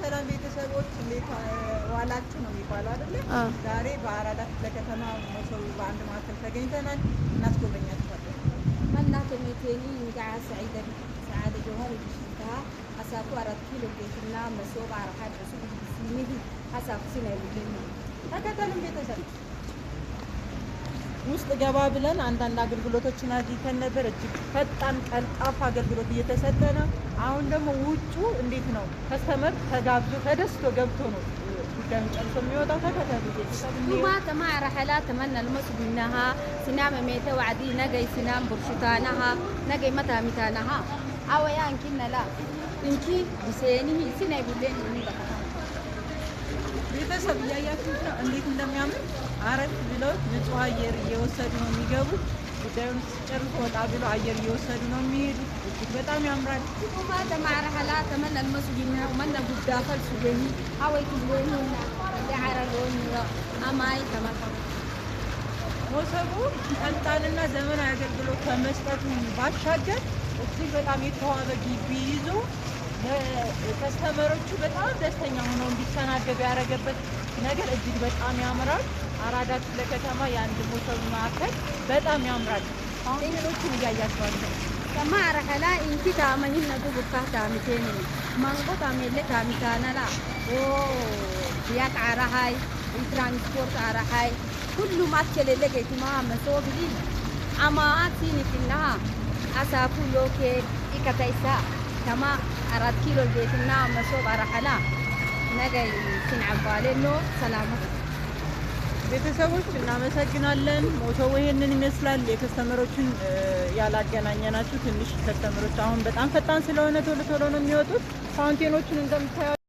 ሰላም ቤተሰቦች፣ እንዴት ዋላችሁ ነው የሚባለው አይደለ? ዛሬ በአራዳ ክፍለ ከተማ መሶብ በአንድ ማዕከል ተገኝተናል። እናስጎበኛችኋለን። መናቶ ሜቴኒ ንጋዓ ሰዒደ ሰዓደ ጀውሃር ብሽታሃ አሳኩ 4 ኪሎ ጌትና መሶብ አርሓድ ዕሱብ ሲኒሂ አሳኩ ሲናይ ቡሌኒ። ተከተሉን ቤተሰብ። ውስጥ ገባ ብለን አንዳንድ አገልግሎቶችን አግኝተን ነበር። እጅግ ፈጣን ቀልጣፋ አገልግሎት እየተሰጠ ነው። አሁን ደግሞ ውጩ እንዴት ነው? Customer ተጋብዞ ተደስቶ ገብቶ ነው ጉዳዩን ጨርሶ የሚወጣው። ተከተሉ ቤተሰብ። ቱማ ተማ ረሐላ ተመና ልመስጉናሃ ሲናመ ሜተ ዋዕዲ ነገይ ሲናም ቡርሽታናሃ ነገይ መታሚታናሃ አወያ እንኪነላ እንኪ ቢሴኒሂ ሲናይ ቡሌኒ በከታ። ቤተሰብ እያያችሁት ነው እንዴት እንደሚያምር። አረፍ ብለው ንጹህ አየር እየወሰዱ ነው የሚገቡት። ጉዳዩን ሲጨርሱ ወጣ ብለው አየር እየወሰዱ ነው የሚሄዱት። እጅግ በጣም ያምራል። ቱማ ተማ ረሐላ ተመና ልመስጉና ወመና ጉዳፈል ሱገኒ አወይ ትሎኒ ለዓረሎኒ አማይ ተመታ። መሶቡ ፈጣንና ዘመናዊ አገልግሎት ከመስጠቱ ባሻገር እጅግ በጣም የተዋበ ግቢ ይዞ customer ኦቹ በጣም ደስተኛ ሆነው እንዲስተናገዱ ያደረገበት ነገር እጅግ በጣም ያምራል። አራዳ ክፍለ ከተማ የአንድ መሶብ ማዕከል በጣም ያምራል። Fountain ኦቹን እያያቸዋቸው። ተማ ረሐላ እንኪ ታመኝነ ዱቡካ ታሚቴኒ ማንጎ ታሜለ ታሚታነላ ኦ ቢያት ዓረሃይ ትራንስፖርት ዓረሃይ ሁሉም አትቸለለ ጌቱማ መሶብ ሊ አማአት ሲኒክናሃ አሳኩ ዮኬ ኢከተይሳ ተማ 4 ኪሎ ጌትና መሶብ አረሐላ ነገይ ሲንዓባሌኖ ሰላመት። ቤተሰቦች እናመሰግናለን። መሶቡ ይሄንን ይመስላል። የ customer ኦችን ያላገናኘናችሁ ትንሽ customer ኦች አሁን በጣም ፈጣን ስለሆነ ቶሎ ቶሎ ነው የሚወጡት። Fountain ኦቹን እንደምታዩት